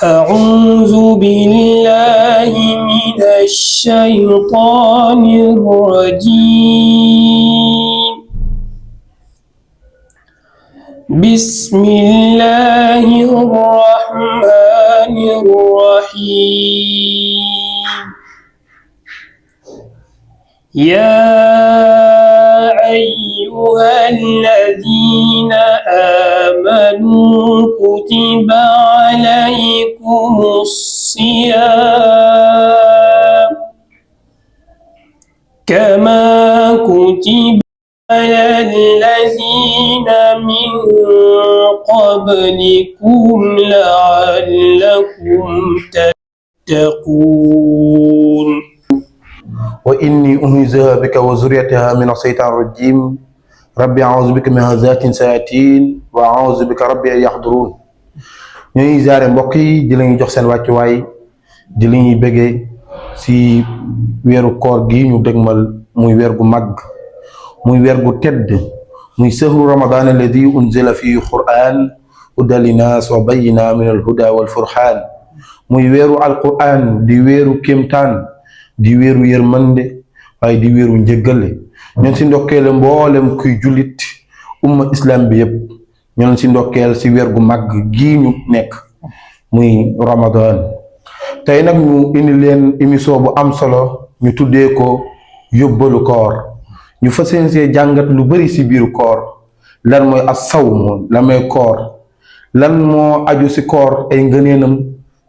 أعوذ بالله من الشيطان الرجيم. بسم الله الرحمن الرحيم. يا أيها الذين آمنوا كتب عليكم الصيام كما كتب على الذين من قبلكم لعلكم تتقون. وإني أنزها بك وذريتها من الشيطان الرجيم ربي أعوذ بك من همزات الشياطين وأعوذ بك ربي أن يحضرون. ñuy ziare mbokk yi di lañu jox seen wàccuwaay di li ñuy bëggee si weeru koor gi ñu dëgmal muy weer gu mag muy weer gu tedd muy sahru ramadan alladi unzila fihi quran hudan linnas wa bayyina min alhuda wal furqan muy weeru alquran di weeru kéemtaan di weeru yërmande waaye di weeru njëggale ñun si ndokkeele mboolem kuy jullit umma islam bi yëpp ñun si ndokkeel si weer gu mag gii ñu nekk muy ramadan. tey nag ñu indi leen émission bu am solo ñu tuddee ko yóbbalu koor. ñu fas yéene see jàngat lu bari si biiru koor lan mooy as-sawm la may koor lan moo aju si koor ay ngëneenam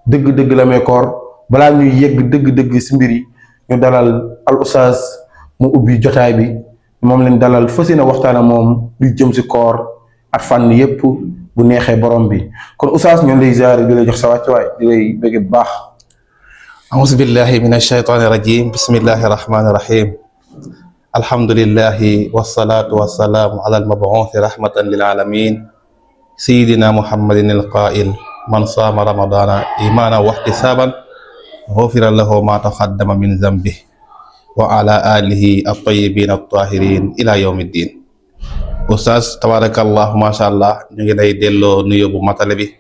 dëgg-dëgg la may koor balaa ñuy yegg dëgg-dëgg si mbir yi ñu dalal al ustaas mu ubbi jotaay bi moom leen dalal fas yéene waxtaan ak moom lu jëm si koor ak fànn yépp bu neexee borom bi kon ustaas ñoo lay ziar di lay jox sa wàccuwaay di lay bëgg bu baax. auzu billahi min ashaytaani rajim bismillahi rahmaani rahim alhamdulillahi wasalaatu wasalaamu ala almabuuthi rahmatan lil alamin sayidina muhammadin alqail man saama ramadana imanan wa ihtisaban gufira lahu ma taqaddama min zambi wa ala alihi at-tayyibin at-tahirin ila yawmi ddin. Oustaz tabarakallah masha allah ñu ngi lay delloo nuyoo bu matale bi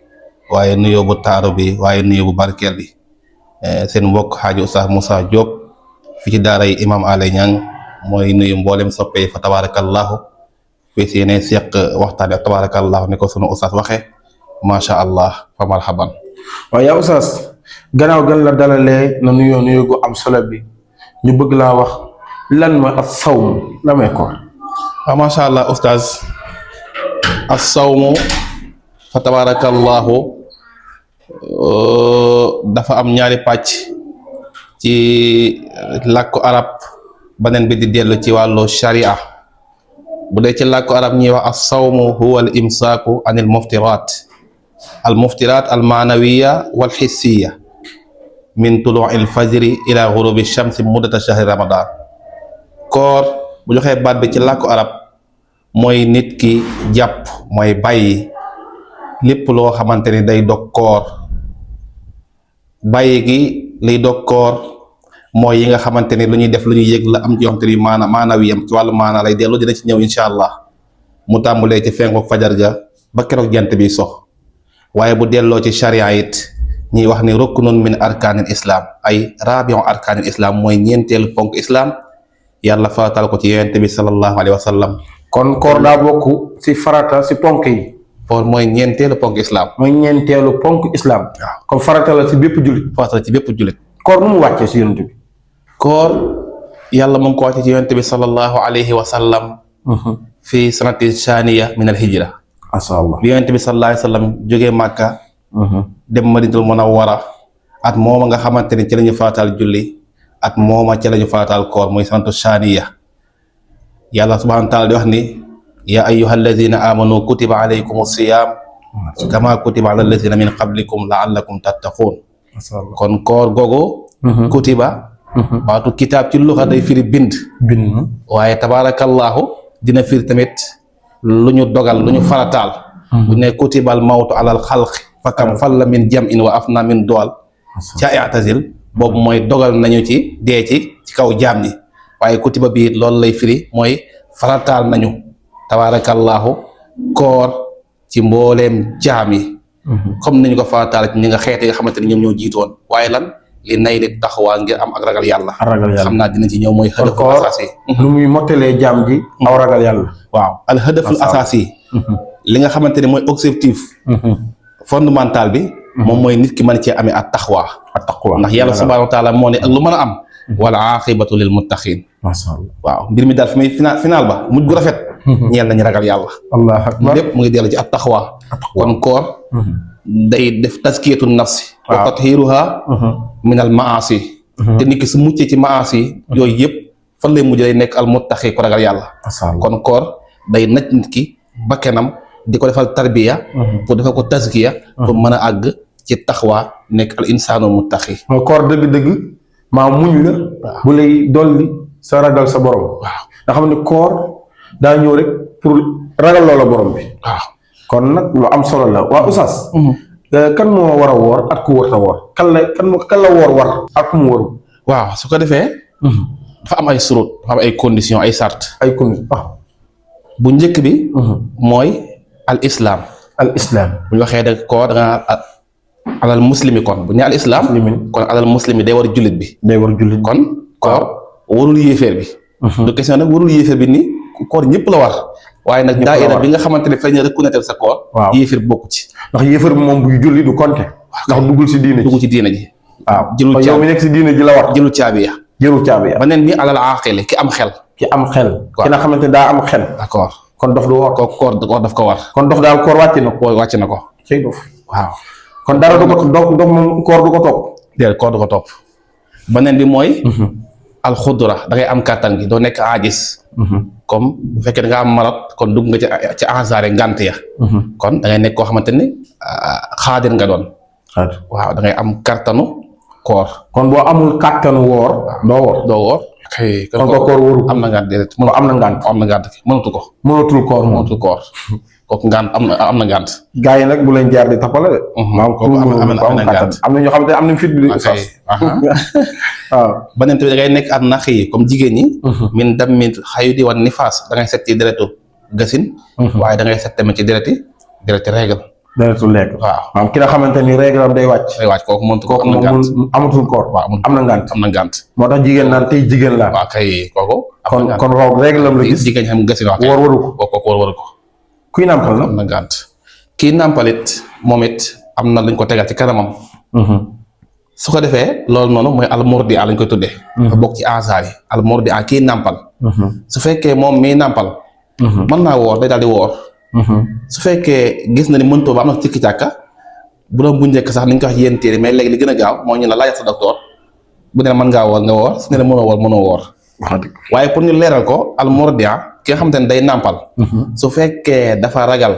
waaye nuyoo bu taaru bi waaye nuyoo bu barkeel bi seen mbokk xaaji Oustaz Moussa Diop fi ci daaray imam Alé Niang mooy nuyu mboolem soppee fa tabarakallahu fii si yéene seq waxtaan bi tabarakallahu ni ko sunu Oustaz waxe masha allah fa marhaban. waaw yaa Oustaz gannaaw gën la dalalee na nuyoo gu am solo bi ñu bëgg laa wax lan mooy as-sawm la may koor. waaw masha allah Oustaz as-sawmu fa tabarakallahu dafa am ñaari pàcc ci làkku arab beneen bi di dellu ci wàllu sharia. bu dee ci làkku arab ñuy wax as-sawmu huwa al imsaaku an al muftiraat al maanawiya wal hissiya min tuluu il fajri ila ghurubi shamsi muddata shahri ramadan. koor bu joxee baat bi ci làkku arab mooy nit ki jàpp mooy bàyyi lépp loo xamante ni day dog koor. bàyyi gi liy dog koor mooy yi nga xamante ni lu ñuy def lu ñuy yëg la am ci yoo xamante ni maanawiyam ci wàllu maana lay dellu dina ci ñëw incha allah mu tàmbulee ci fenku fajar ga ba keroog jant bi sox. waaye bu delloo ci sharia it ñuy wax ni ruknun min arkaanil islam ay rabion arkaanil islam mooy ñeenteelu ponk islam yàlla faratal ko ci yonent bi sallallahu alayhi wa sallam. kon koor daa bokk si farata si ponk yi. koor mooy ñeenteelu ponk islam. mooy ñeenteelu ponk islam. waaw comme farata la si bépp jullit. farata ci bépp jullit. koor nu mu wàccee si yonent bi. koor yàlla mu ngi ko wàcce ci yonent bi sallallahu alayhi wa sallam. fi sanati shaniya min al hijra. masha Allah bi yonent bi sallallahu alayhi wa sallam jógee Màkka. dem Madinatul Munawwara at mooma nga xamante ni ci la ñu faratal julli at mooma ci la ñu faratal koor muy sanatu shaniya. yàlla subhanahu wa taala di wax ni ya ayyuha alladina amanu kutiba alaykum siyam kama kutiba ala alladina min qablikum laallakum tattaqun. kon koor googu kutiba baatu kitaab ci luxa day firi bind waaye tabarakallahu dina firi tamit lu ñu dogal lu ñu farataal. bu ne kutibal mawtu alal xalqi fakam falla min jam'in wa afna min dool ca i'tazil boobu mooy dogal nañu ci dee ci kaw jaam ñi waaye kutiba bi loolu lay firi mooy farataal nañu tabarakallahu koor ci mbooleem jaam yi comme nañu ko farataal ci ñi nga xeet yi nga xamante ne ñoom ñoo jiitoon waaye lan li nay li taxawaa ngir am ak ragal yàlla xam naa dina ci ñëw mooy hadaful asaasi lu muy mottalee jaam ji aw ragal yàlla waaw al hadaful asaasi li nga xamante ne mooy objectif fondamental bi moom mooy nit ki mën cee amee at taqwa ndax yàlla subhaanahu wa taala moo ne ak lu mën a am wala aqibatu lil muttaqin masha Allah waaw mbir mi daal fi may final ba mujj gu rafet ñeel nañu ragal yàlla allah akbar lépp mu ngi dellu ci at taqwa kon koor day def taskiyatu nafsi wa tathiruha min al maasi te nit ki su muccee ci maasi yooyu yëpp fan lay mujj day nekk al muttaqi ko ragal yàlla kon koor day naj nit ki bakkenam di ko defal tarbiya pour defal ko taskiya pour mën a àgg ci taxwa nekk al insaanu muttaqi mooy koor dëgg-dëgg maa muñ la bu lay dolli sa ragal sa borom waaw nga xam ne koor daa ñëw rek pour ragal loola borom bi waaw kon nag lu am solo la waa Oustaz kan moo war a woor ak ku warta woor kan la woor war ak ku mu waru waaw su ko defee dafa am ay surut dafa am ay conditions ay sart bu njëkk bi mooy al islam bu ñu waxee da koor da nga alal muslimi kon bu ñu al islam kon alal muslimi day war jullit bi kon koor warul yéeféer bi du question nag warul yéeféer bi ni koor ñëpp la war waaye nag daayira bi nga xamante ne fa ñu reconnaître sa koor yéeféer bi bokku ci ndax yéeféer bi moom buy julli du compter ndax duggul si diine ji waaw jëlul yow mi nekk si diine ji la war jëlul caabi ya beneen bi alal aaqili ki am xel ki nga xamante ne daa am xel d'accord kon dof du woor koor daf ko war kon dof daal koor wàcc na ko cey dof waaw kon dara du ko dof moom koor du ko topp déedéet koor du ko topp beneen bi mooy alxudura da ngay am kàttan gi doo nekk aajis comme bu fekkee da nga am marat kon dugg nga ci ansaare ngànt ya kon da ngay nekk koo xamante ni xaadir nga doon waaw da ngay am kàttanu koor kon boo amul kàttanu woor doo woor kon ko koor waru am na ngànt déedéet am na ngànt mënatul koor kooku ngànt am na ngànt gars yi nag bu leen jaar di tapale de kooku am na ngànt am na ñoo xamante ne am nañ fit bi di waaw beneen tamit da ngay nekk at nax yi comme jigéen ñi min dam mi xayu di wan nifaas da ngay set ci deretu gasin waaye da ngay set tamit ci dereti règle deretu lekk waaw maanaam ki nga xamante ni règle am day wàcc kooku mëntu ko amatul koor waaw am na ngànt moo tax jigéen naan tey jigéen laa waaw kay kooku kon roog règle am la gis jigéen ñi xam gasin waaw woor waru ko kooku woor waru ko kuy nàmpal na am na ngànt kii nàmpalit moom it am na luñ ko tegal ci kanamam su ko defee loolu noonu mooy almordi a lañ koy tuddee dafa bokk ci ansaar yi almordi a kii nàmpal su fekkee moom mii nàmpal mën naa woor day daal di woor su fekkee gis na ni mëntoo ba am na sikki càkka bu doon bu njëkk sax ni ñu ko wax yéen téere mais léegi li gën a gaaw mooy ñu la laajal sa docteur bu ne mën ngaa woor nga woor su ne la mënoo woor waaye pour ñu leeral ko almordi a ki nga xamante ne day nàmpal su fekkee dafa ragal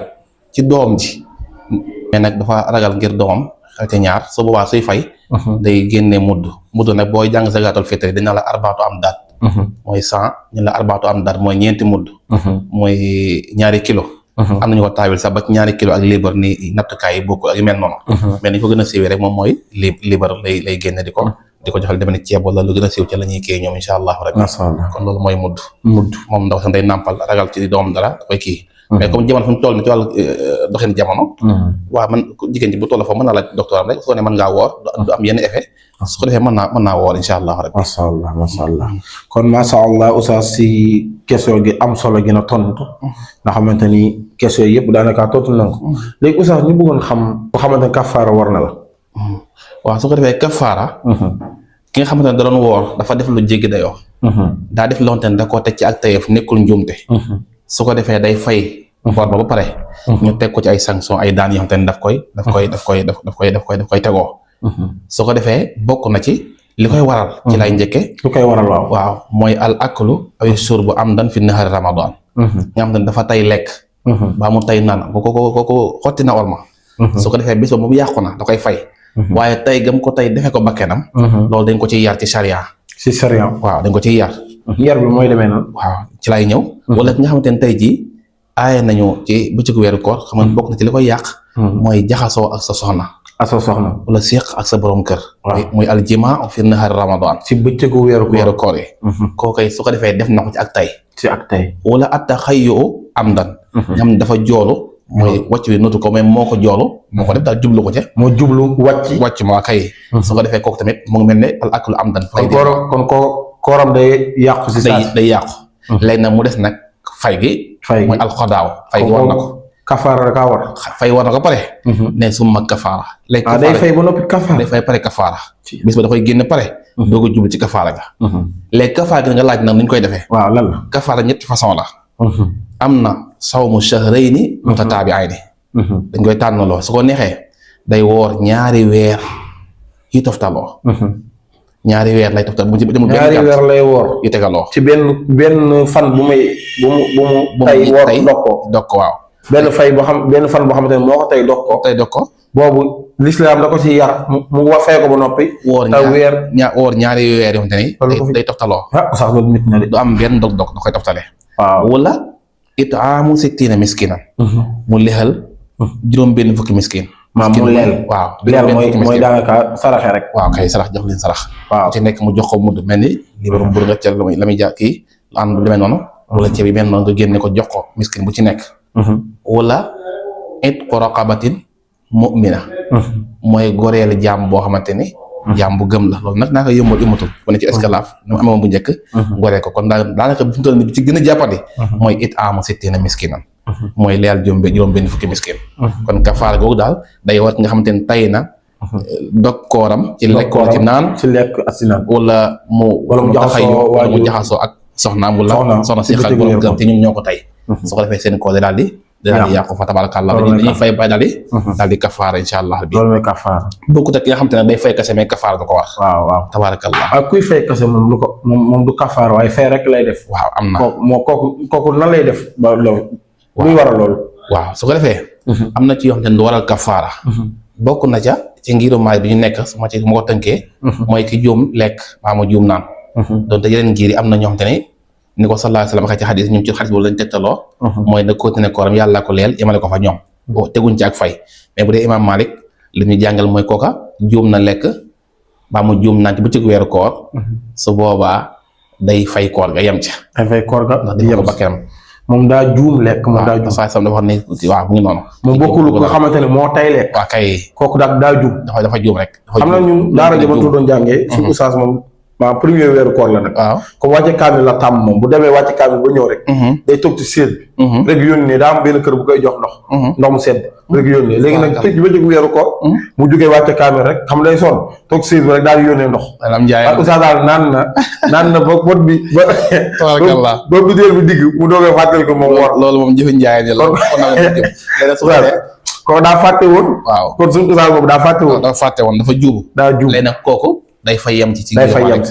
ci doom ji mais nag dafa ragal ngir doomam xelte ñaar su boobaa suy fay day génnee mudd nag booy jàng zakatul fitri dañ la arbaatu am daat mooy 100 ñu la arbaatu am daat mooy ñeenti mudd mooy ñaari kilo am nañu ko taawil sax ba ñaari kilo ak liibar ni nattukaay yi bokk ak yu mel noonu mais nañ ko gën a siiwee rek moom mooy liibar lay génne di ko joxal demee ni ceeb wala lu gën a siiw ci la ñuy kii ñoom insha allah rabbi kon loolu mooy mudd moom ndaw sax day nàmpal ragal ci doom dara da koy kii mais comme jamono fu ñu toll ni ci wàllu doxin jamono waaw man jigéen ji bu toll foofu mën naa laaj docteur am rek soo ne mën ngaa woor du am yenn effet su ko defee mën naa woor insha allah rabbi masha allah kon masha allah Oustaz si question gi am solo gi na tontu nga xamante ni question yëpp daanaka tontu na ko léegi Oustaz ñu bëggoon xam bu xamante ne kafaara war na la waaw su ko defee kafaara ki nga xamante ne da doon woor dafa def lu jéggi dayoo daa def loo xamante ne da koo teg ci ak tayeef nekkul njuumte su ko defee day fay woor ba pare ñu teg ko ci ay sanction ay daan yoo xamante ne daf koy tegoo su ko defee bokk na ci li koy waral ci lay njëkke lu koy waral waaw mooy al aklu ay shurbu amdan fi nahari ramadan nga xamante ne dafa tay lekk baa mu tay naan ko xotti na orma su ko defee bis ba moom yàqu na da koy fay waaye tay gam ko tay defee ko bakkenam loolu dañ ko ciy yar ci charia waaw dañ ko ciy yar bi mooy demee noonu waaw ci lay ñëw wala ki nga xamante ne tey jii aaye nañu ci bëccëgu weeru koor xam nga bokk na ci li koy yàq mooy jaxasoo ak sa soxna wala séq ak sa borom kër muy aljima fi nahar ramadan ci bëccëgu weeru koor yi kookay su ko defee def na ko ci ak tay wala atta xayyu amdan nga xam ne dafa joolu mooy wàcc wi notu ko mais moo ko joolu moo ko def daal jublu ko ca moo jublu wàcc maa kay su ko defee kooku tamit mu ngi mel ne al aklu am dan kon kooram day yàqu si saa day yàqu léegi nag mu des nag fay gi mooy alxodaaw fay gi war na ko kafaara da kaa war fay war na ko pare ne summa kafaara léegi day fay ba noppi kafaara day fay pare kafaara bis ba da koy génn pare doo ko jublu ci kafaara ga léegi kafaara gi nga laaj nag nuñ koy defee waaw lan la kafaara ñetti façon la am na sawmu shahrayni mutataabi'ayni dañ koy tànnaloo su ko neexee day woor ñaari weer yi toftaloo ñaari weer lay toftal ñaari weer lay woor yu tegaloo ci benn fan bu mu tay woor dog ko waaw benn fan boo xamante ne moo ko tey dog ko boobu l'islam da ko ci yar mu war fay ko ba noppi woor ñaari weer yoo xamante ni day toftaloo sax loolu mit na de du am benn dog da koy toftale waaw wala it'aamu sittiina miskinan mu lexal juróom benn fukki miskin mu leel waaw leel mooy daanaka saraxe rek waaw kay sarax jox leen sarax waaw ci nekk mu jox ko mudd mel ni libaru mburu nga ca la muy ja kii la am lu demee noonu wala ceeb yi mel noonu nga génne ko jox ko miskin bu ci nekk wala itqu raqabatin mu'mina mooy goreel jaam boo xamante ni jaam bu gëm la loolu nag naa ko yëmmatul ku ne ci esclave nu mu amoon bu njëkk goree ko kon daanaka bi fi mu toll nii ci gën a jàppandi mooy it'aamu sittiina miskinan mooy leyal juróom benn fukki miskin kon kafaara googu daal day war nga xamante ni tay na dog kooram ci lekk wala ci naan wala mu jaxasoo ak soxnaam wala soxna si xal borom gëm te ñun ñoo ko tey su ko defee seen koor daal di yàqu fa tabarakallah dañuy fay bay daal di kafaara insha allah bi loolu mooy kafaara bokkut ak ki nga xamante ne day fay kase mais kafaara du ko wax waaw tabarakallah ak kuy fay kase moom du kafaara waaye fay rek lay def waaw am na kooku nan lay def ba loolu luy waral loolu waaw su ko defee am na ci yoo xamante ne du waral kafaara bokk na ca ci ngiru maay bi ñu nekk su ma ko tënkee mooy ki juum lekk maa ma juum naan donte yeneen ngir yi am na ñoo xamante ne ni ko sallallahu alayhi wa sallam waxee ci xadis ñoom ci xadis boobu lañ tegtaloo mooy na continuer kooram yàlla ko leel yemale ko fa ñoom teguñ ci ak fay mais bu dee imam Malik li ñu jàngal mooy kooka juum na lekk baa mu juum naan ci bëccëg weeru koor su boobaa day fay koor ga yem ca day fay koor ga ndax dafa ko bakkeram moom daa juum lekk moom daa juum saa sam dafa wax ne waaw mu ngi noonu moom bokkul ko nga xamante ne moo tay lekk waaw kay kooku daa juum dafa juum rek xam na ñun daara jëmatu doon jàngee suñu oustaz moom premier weeru koor la nag waaw comme wàcce kaamil la tàmm moom bu demee wàcce kaamil ba ñëw rek day toog ci séet bi rek yónnee daa am benn kër bu koy jox ndox mu sedd rek yónnee léegi nag tëj ba jóg weeru koor mu jógee wàcce kaamil rek xam day sonn toog séet bi rek daal di yónnee ndox waaye oustaz daal naan na ba bot bi ba bidéel bi digg mu doogee fàttali ko moom war loolu moom jëfe njaay ni la ko daa fàtte woon waaw kon suñu oustaz boobu daa fàtte woon dafa juum léegi nag kooku day fay yem ci day fay yem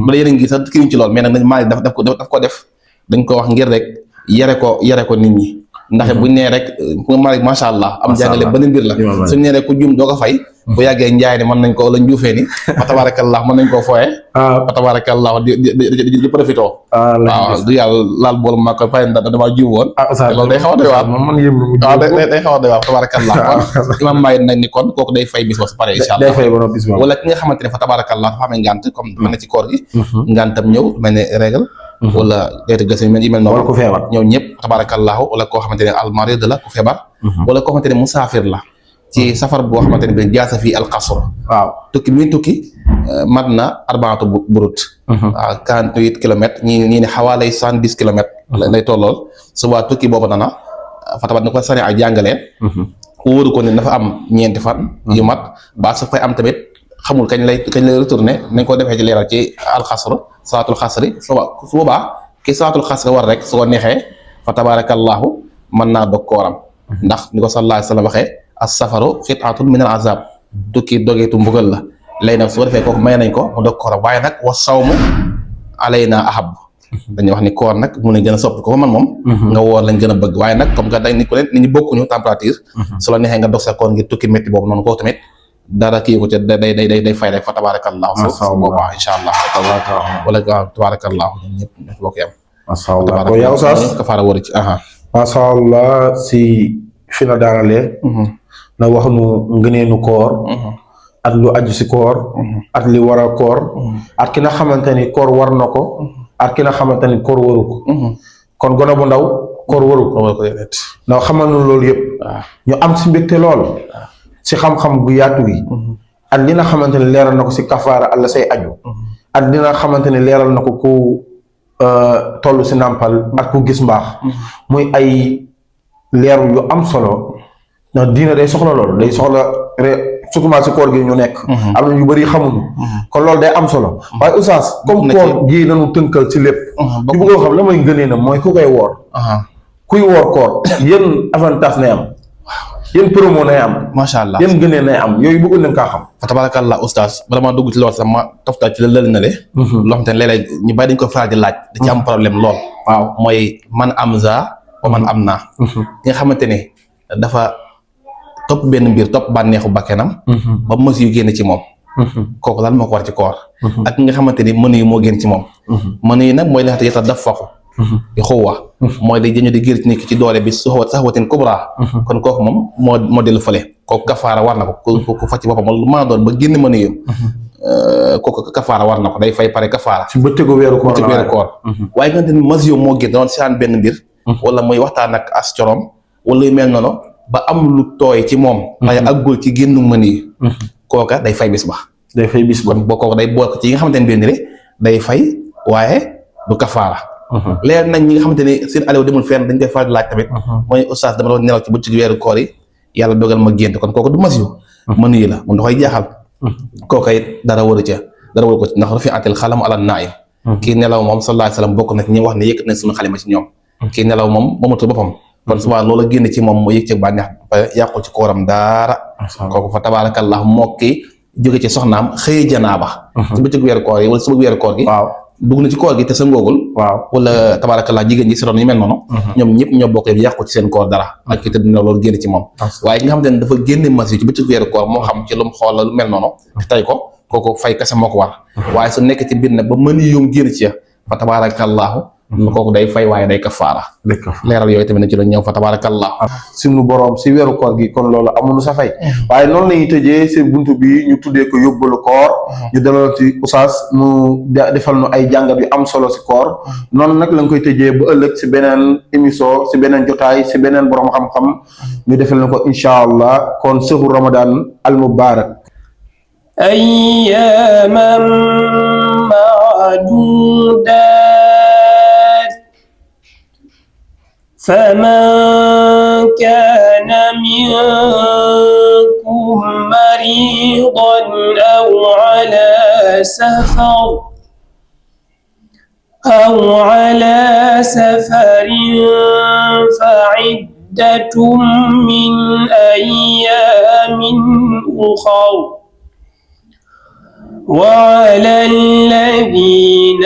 ba la yéen a ngi sax kii ci lool mais nag Maalik daf ko def dañ ko wax ngir rek yare ko nit ñi ndax buñ nee rek Maalik macha allah am jàngale benn mbir la suñ nee rek ku juum doo ko fay bu yàggee njaay ni mën nañ ko la njuufee ni fa tabarakallah mën nañ koo fooyee fa tabarakallah di profité waaw du yàlla laal boolu maa ko fay dama juum woon loolu day xaw a doy waar waaw day xaw a doy waar tabarakallah imam Maalik nag ni kon kooku day fay bis ba su pare insha allah wala ki nga xamante ne fa tabarakallah dafa amee ngànt comme mën na ci koor gi ngàntam ñëw mel ne régal wala deeti gës yi mel noonu ñëw ñëpp tabarakallahu wala koo xamante ne almarid la ku feebar wala koo xamante ne musaafir la ci safar boo xamante ne bi jaasa fii alqasr waaw tukki bi muy tukki mat na arbaatu burut waaw 48 kilomètres ñii ne xawaalay 70 kilomètres lay tollool suba tukki boobu dana fa tabat ni ko sane ak jàngalee wóoru ko ne dafa am ñeenti fan yu mat ba su fay am tamit xamul kañ lay retourné nañ ko defee ci leeral ci alxasr salaatul xasri su boobaa ki salaatul xasri war rek su ko neexee fa tabarakallahu mën naa dog kooram ndax ni ko sallallahu alayhi wa sallam waxee as-safaru qit'atun min al-azab tukki dogeetu mbugal la léegi nag su ko defee kooku may nañ ko mu dog kooram waaye nag wa sawmu alayna ahab dañuy wax ni koor nag mu ne gën a sopp ko man moom nga woor lañ gën a bëgg waaye nag comme que dañ nit ku leen nit ñi bokkuñu température su la neexee nga dog sa koor ngir tukki métti boobu noonu kooku tamit dara kii ko ca day fay rek fa tabarakallahu su boobaa insha allah wala tabarakallahu ñun ñëpp bokk yam masha allah ko yow saas kafaara wóor ci masha allah si fi na daanalee na wax nu ngëneenu koor at lu aju si koor at li war a koor at ki nga xamante ni koor war na ko at ki nga xamante ni koor waru ko kon gone bu ndaw koor waru ko war ko déedéet ndax xamal na loolu yëpp waaw ñu am si mbégte lool si xam-xam bu yaatu yi ak li nga xamante ne leeral na ko si kafaara alla say aju ak li nga xamante ne leeral na ko ku toll si nàmpal ak ku gis mbaax muy ay leeru yu am solo ndax diina day soxla loolu day soxla surtout si koor gi ñu nekk am na yu bëri xamuñu kon loolu day am solo waaye oustaz comme koor gi nañu tënkal ci lépp ñu bëggoon xam la mooy ngënee na mooy ku koy woor kuy woor koor yéen avantage nay am yéen promo nay am macha allah yéen ngënee nay am yooyu bëggoon nañ kaa xam fa tabarakallah oustaz bala maa dugg ci loolu sax ma toftal ci lël na le loo xam te ne léeg-léeg ñu bàyyi dañ ko faral di laaj da ci am problème lool waaw mooy man am za wa man am naa nga xamante ne dafa topp benn mbir topp bànneexu bakkenam ba mës yu génn ci moom kooku lan moo ko war ci koor ak nga xamante ni mënu yu moo génn ci moom mënu yi nag mooy li nga xamante yeta daf faxu di xuwa mooy day jëñu di gër ci nit ki ci doole bi saxwatin kubra kon kooku moom moo dellu fële kooku kafaara war na ko ku facc boppam lu maa doon ba génn mënu yum kooku kafaara war na ko day fay pare kafaara ci bëccëgu weeru koor waaye nga xamante ni mës yu moo génn doon saan benn mbir wala mooy waxtaan ak as corom wala yu mel noonu ba am lu tooy ci moom waaye aggul ci génnu mën yi kooka day fay bis ba kon boo kooka day bokk ci yi nga xamante ne benn day fay waaye du kafaara leer nañ ñi nga xamante ne seen alew demul fenn dañ koy faral di laaj tamit mooy oustaz dama doon nelaw ci bëccëg weeru koor yi yàlla dogal ma gént kon kooku du mas yu mën yi la mun da koy jaaxal kooka it dara waru ko ci ndax rufi atil xalam ala naay kii nelaw moom sallallahu alayhi wasallam bokk na ci ñi wax ne yëkkat nañ suñu xalima ci ñoom kii nelaw moom moomatul boppam kon suba loola génn ci moom moo yëg ci bànneex ba yàqul ci kooram daara kooku fa tabaarakallah mokki jóge ci soxnaam xëye janaaba ci bëccëg weeru koor yi wala suba weeru koor gi dugg na ci koor gi te sa ngoogul wala tabaarakallah jigéen ñi si doon yu mel noonu ñoom ñëpp ñoo bokk yàqu ci seen koor dara ak ki te dina loolu génn ci moom waaye ki nga xamante ne dafa génne mas yi ci bëccëg weeru koor moo xam ci lu mu xool la lu mel noonu te tey ko kooku fay kese moo ko war waaye su nekk ci biir nag ba mën yum génn ci fa tabaarakallahu kooku day fay waaye day kafaara leeral yooyu tamit na ci doon ñëw fa tabarakallah suñu boroom si weeru koor gi kon loolu amuñu sa fay waaye noonu lañuy tëjee si buntu bi ñu tuddee ko yóbbalu koor ñu dalal ci oustaz mu defal nu ay jàngat yu am solo si koor noonu nag lañ koy tëjee ba ëllëg si beneen émission si beneen jotaay si beneen boroom xam-xam ñu defal na ko incha allah kon sëfu ramadan al mubarak ayyaman ma'dudat فمن كان منكم مريضا أو على سفر فعدة من أيام أخر وعلى الذين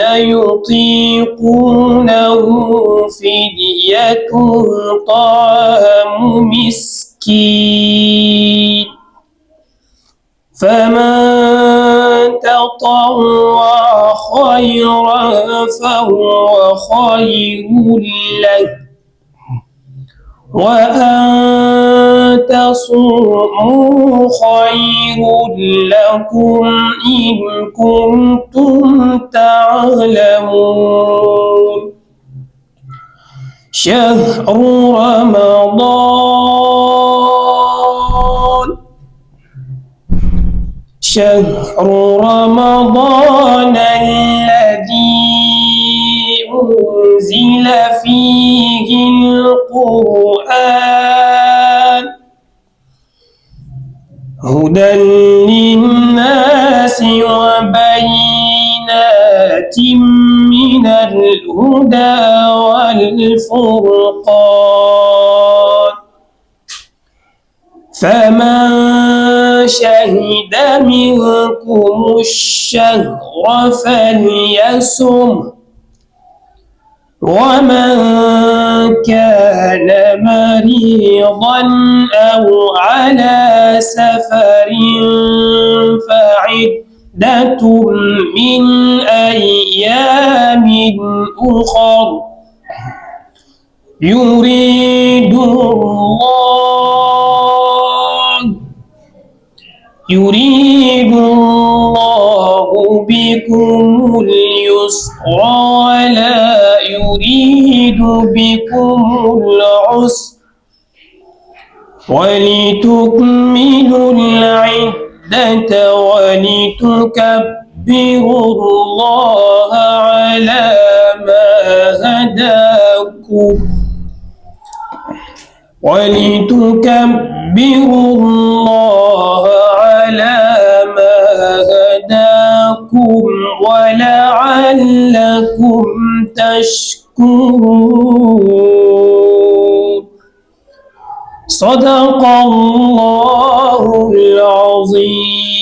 يطيقونه فدية طعام مسكين فمن تطوع خيرا فهو خير له وأن تصوموا خير لكم إن كنتم تعلمون شهر رمضان الذي أنزل فيه القرآن هدى للناس وبينات من الهدى والفرقان فمن شهد منكم الشهر فليصم ومن كان مريضا أو على سفر فعدة من أيام أخر يريد الله بكم اليسر ولا يريد بكم ولتكملوا العدة ولتكبروا الله على ما هداكم ولعلكم تشكرون. صدق الله العظيم.